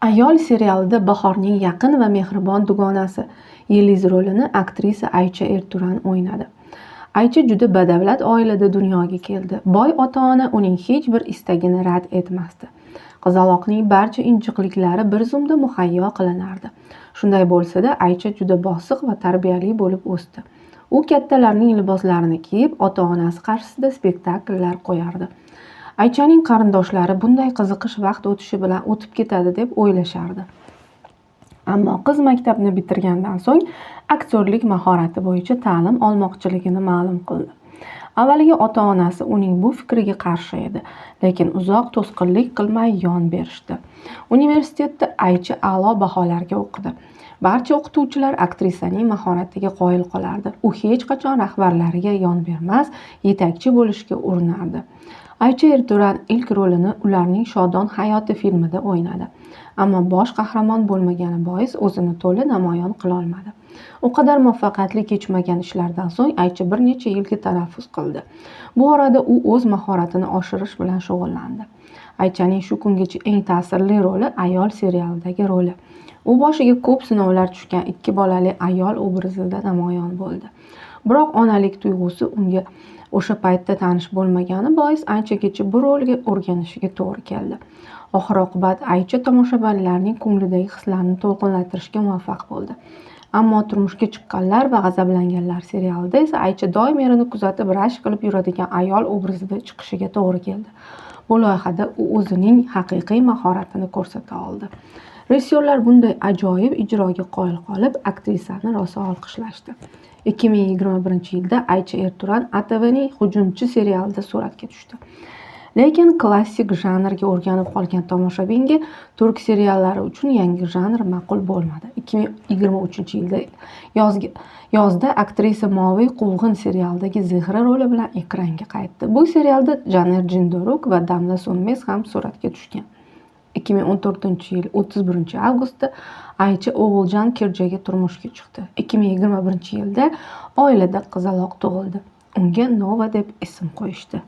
Ayol serialida Bahorning yaqin va mehribon dugonasi Yeliz rolini aktrisa Aycha Erturan o'ynadi. Aycha juda badavlat oilada dunyoga keldi. Boy ota-ona uning hech bir istagini rad etmasdi. Qizaloqning barcha injiqliklari bir zumda muhayyo qilinardi. Shunday bo'lsa-da, Aycha juda bosiq va tarbiyali bo'lib o'sdi. U kattalarning liboslarini kiyib, ota-onasi qarshisida spektakllar qo'yardi. Aychaning qarindoshlari bunday qiziqish vaqt o'tishi bilan o'tib ketadi deb o'ylashardi. Ammo qiz maktabni bitirgandan so'ng aktyorlik mahorati bo'yicha ta'lim olmoqchiligini ma'lum qildi. Avvaliga ota-onasi uning bu fikriga qarshi edi, lekin uzoq to'sqinlik qilmay yon berishdi. Universitetda Aycha a'lo baholarga o'qidi. Barcha o'qituvchilar aktrisaning mahoratiga qoyil qolardi. U hech qachon rahbarlariga yon bermas, yetakchi bo'lishga urinardi. Aycha Erturan ilk rolini Ularning shodon hayoti filmida o'ynadi. Ammo bosh qahramon bo'lmagani bois o'zini to'la namoyon qilolmadi. U qadar muvaffaqiyatli kechmagan ishlardan so'ng Aycha bir necha yilga tanaffus qildi. Bu orada u o'z mahoratini oshirish bilan shug'ullandi. Aychaning shu kungacha eng ta'sirli roli Ayol serialidagi roli. U boshiga ko'p sinovlar tushgan ikki bolali ayol obrazida namoyon bo'ldi. Biroq onalik tuyg'usi unga o'sha paytda tanish bo'lmagani bois anchagacha bu rolga o'rganishiga to'g'ri keldi. Oxir-oqibat Aycha tomoshabinlarning ko'nglidagi hislarni to'lqinlantirishga muvaffaq bo'ldi. Ammo Turmushga chiqqanlar va g'azablanganlar serialida esa Aycha doim erini kuzatib, rashk qilib yuradigan ayol obrazida chiqishiga to'g'ri keldi. Bu loyihada u o'zining haqiqiy mahoratini ko'rsata oldi. Rejissyorlar bunday ajoyib ijroga qoyil qolib, aktrisani rosa olqishlashdi. 2021-yilda Aycha Erturan ATVning Hujumchi serialida suratga tushdi. Lekin klassik janrga o'rganib qolgan tomoshabinga turk seriallari uchun yangi janr ma'qul bo'lmadi. 2023-yilda yozda aktrisa Moviy quvg'in serialidagi Zehra roli bilan ekranga qaytdi. Bu serialda Janer Jindoruk va Damla So'nmez ham suratga tushgan. 2014-yil 31-avgustda Aycha O'g'iljon Kirjaga turmushga chiqdi. 2021-yilda oilada qizaloq tug'ildi. Unga Nova deb ism qo'yishdi.